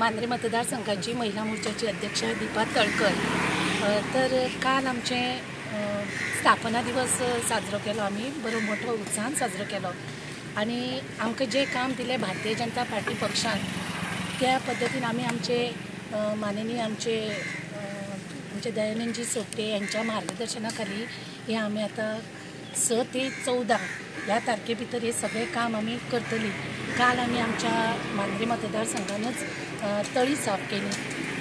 मांद्रे मतदारसंघाची महिला मोर्चाची अध्यक्ष दीपा तळकर। तर काल आमचे स्थापना दिवस साजरो केलो, आमी बरो मोठो उत्साहान साजरो केलो आनी आमकां जे काम दिलें भारतीय जनता पार्टी पक्षान त्या पद्दतीन आमी आमचे माननीय आमचे आमचे दयानंदजी सोपटे यांच्या मार्गदर्शना खाली हे आमी आतां 6 ते 14 ह्या तारखे भितर हे सगळें काम आमी करतली। काल आमी आमच्या मांद्रे मतदारसंघानच तळी साफ केली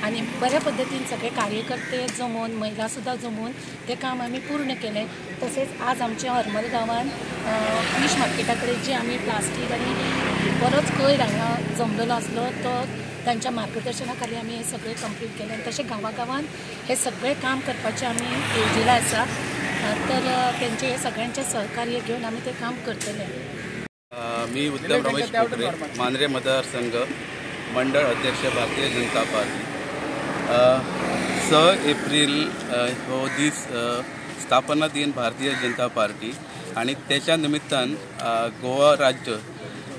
आनी बऱ्या पद्दतीन सगळे कार्यकर्ते जमोवन महिला सुद्दां जमोवन तें काम आमी पूर्ण केलें। तशेंच आज आमच्या हरमल गांवान फीश मार्केटा कडेन जी आमी प्लास्टीक आनी बरोच कोयर हांगा जमलेलो आसलो तो तांच्या मार्गदर्शना खाली आमी हें सगळें कंप्लीट केलें। आनी तशें गांवागांवान हें सगळें काम करपाचें आमी येवजिलां आसा, तर तेंचें हें सगळ्यांचें सहकार्य घेवन आमी तें काम करतले। मी उत्तम रमेश पोखरे, मांद्रे मतदारसंघ मंडळ अध्यक्ष, भारतीय जनता पार्टी। 6 एप्रिल हो दीस स्थापना दिन भारतीय जनता पार्टी आणि त्याच्या निमित्तान गोवा राज्य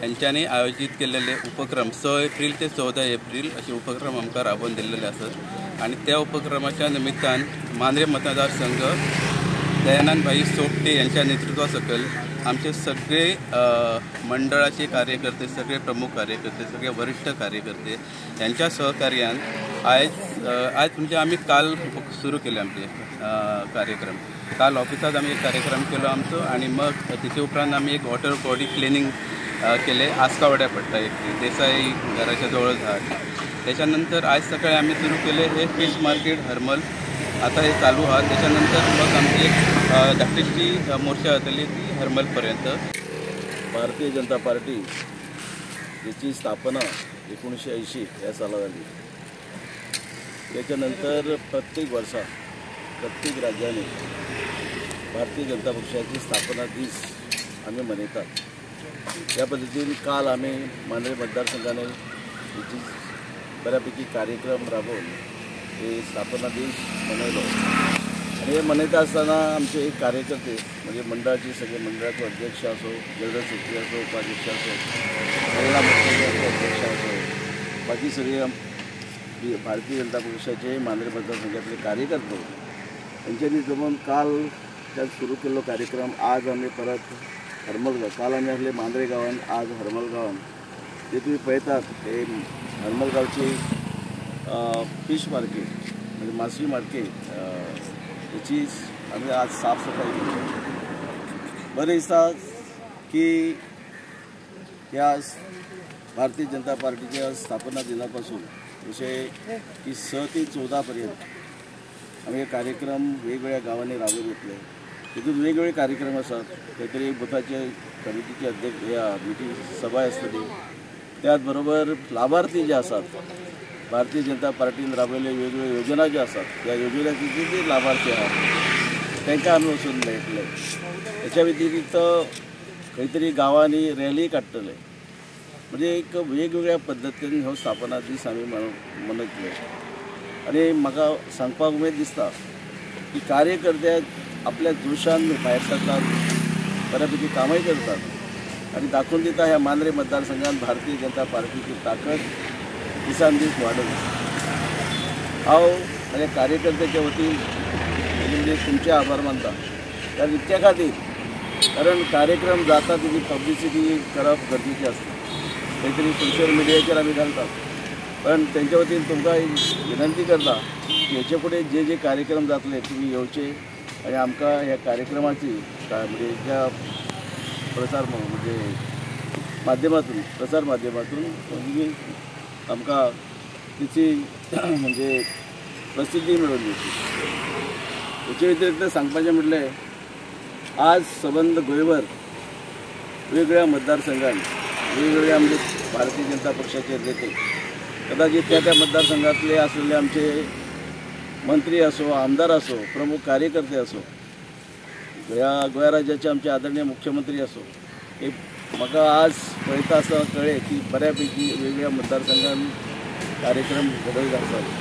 यांच्यानी आयोजित केलेले उपक्रम 6 एप्रिल ते 14 एप्रिल असे उपक्रम आमकां राबोवन दिल्लेले आसत आणि त्या उपक्रमाच्या निमित्तान मांद्रे मतदारसंघ दयानंद भाई सोपटे यांच्या नेतृत्वा सकयल आमचे सगळे मंडळाचे कार्यकर्ते, सगळे प्रमुख कार्यकर्ते, सगळे वरिष्ठ कार्यकर्ते यांच्या सहकार्यान आयज आयज म्हणजे आमी काल सुरू केले आमचे कार्यक्रम। काल ऑफिसात आमी एक कार्यक्रम केलो आमचो आनी मग तेचे उपरांत आमी एक वॉटर बॉडी क्लिनींग केले आस्कावाड्या पडटा एक देसाई घराच्या जवळच आहा। त्याच्यानंतर आज सकाळी आमी सुरू केले हे फिश मार्केट हरमल, आता हे चालू आहा। त्याच्यानंतर मग आमची एक धाकटीशी मोर्चा जातली ती हरमलपर्यंत। भारतीय जनता पार्टी याची स्थापना 1980 या साला झाली। त्याच्यानंतर प्रत्येक वर्षा प्रत्येक राज्याने भारतीय जनता पक्षाची स्थापना दीस आम्ही मनयतात। त्या पद्दतीन काल आम्ही मांद्रे मतदारसंघाने याची बऱ्यापैकी कार्यक्रम राबवून हे स्थापना दीस मनयलो आणि हे मनयता आसतना आमचे एक कार्यकर्ते म्हणजे मंडळाचे सगळे मंडळाचो अध्यक्ष असो, जनरल सेक्रेटरी असो, उपाध्यक्ष असो, महिला मोर्चाचे अध्यक्ष असो, बाकी सगळे भारतीय जनता पक्षाचे मांद्रे मतदारसंघातले कार्यकर्ते यांच्यानी जमून काल त्यात सुरू केल्लो कार्यक्रम आज आमी परत हरमल गांव, काल आमी आसले मांद्रे गांवान, आज हरमल गांवान जे तुमी पळयतात हे हरमल गांवची फिश मार्केट म्हणजे मासळी मार्केट हेची आमी आज साफसफाई केली। बरें दिसता की ह्या भारतीय जनता पार्टीच्या स्थापना दिनापासून जशें की 6 ते 14 पर्यंत आमी हे कार्यक्रम वेगवेगळ्या गांवांनी राबोवन येतले। तितून वेगवेगळे कार्यक्रम आसात, खंय तरी बुथाचे कमिटीचे अध्यक्ष ह्या मिटींग सभा आसतली, त्याच बरोबर लाभार्थी जे आसात भारतीय जनता पार्टीन राबयल्ल्यो वेगवेगळ्यो योजना ज्यो आसात त्या योजनाचे जे लाभार्थी आहात तांकां आमी वचून मेळटले। हेच्या व्यतिरिक्त खंय तरी गांवांनी रॅली काडटले, म्हणजे एक वेगवेगळ्या पद्दतीन हो स्थापना दीस आमी मनयतले। आनी म्हाका सांगपाक उमेद दिसता की कार्यकर्ते आपल्या जोशान भायर सरतात, बऱ्यापैकी कामय करतात आनी दाखोवन दिता ह्या मांद्रे मतदारसंघात भारतीय जनता पार्टीची ताकद दिसान दीस वाडत। हांव म्हज्या कार्यकर्त्याच्या वतीन म्हणजे तुमचे आभार मानता, कारण इतक्या खातीर कारण कार्यक्रम जाता तेजी पब्लिसिटी करप गरजेची आसता, खंय तरी सोशल मिडियाचेर आमी घालतात, पण तेंच्या वतीन तुमकां विनंती करता की हेचे फुडें जे जे कार्यक्रम जातले तुमी येवचे आनी आमकां ह्या कार्यक्रमाची म्हणजे ज्या प्रसार म्हणजे माध्यमातून प्रसार माध्यमातून तुमी आमकां तिची म्हणजे प्रसिद्धी मेळोवन दिवची। हेचे व्यतिरिक्त सांगपाचें म्हटलें आज सबंद गोंयभर वेगवेगळ्या मतदारसंघात वेगवेगळ्या म्हणजे भारतीय जनता पक्षाचे नेते कदाचित त्या त्या मतदारसंघातले आसलेले आमचे मंत्री असो, आमदार असो, प्रमुख कार्यकर्ते असो, ह्या गोंय राज्याचे आमचे आदरणीय मुख्यमंत्री असो, हे म्हाका आज पळयता आसतना कळ्ळें की बऱ्यापैकी वेगवेगळ्या मतदारसंघात कार्यक्रम घडयत आसात।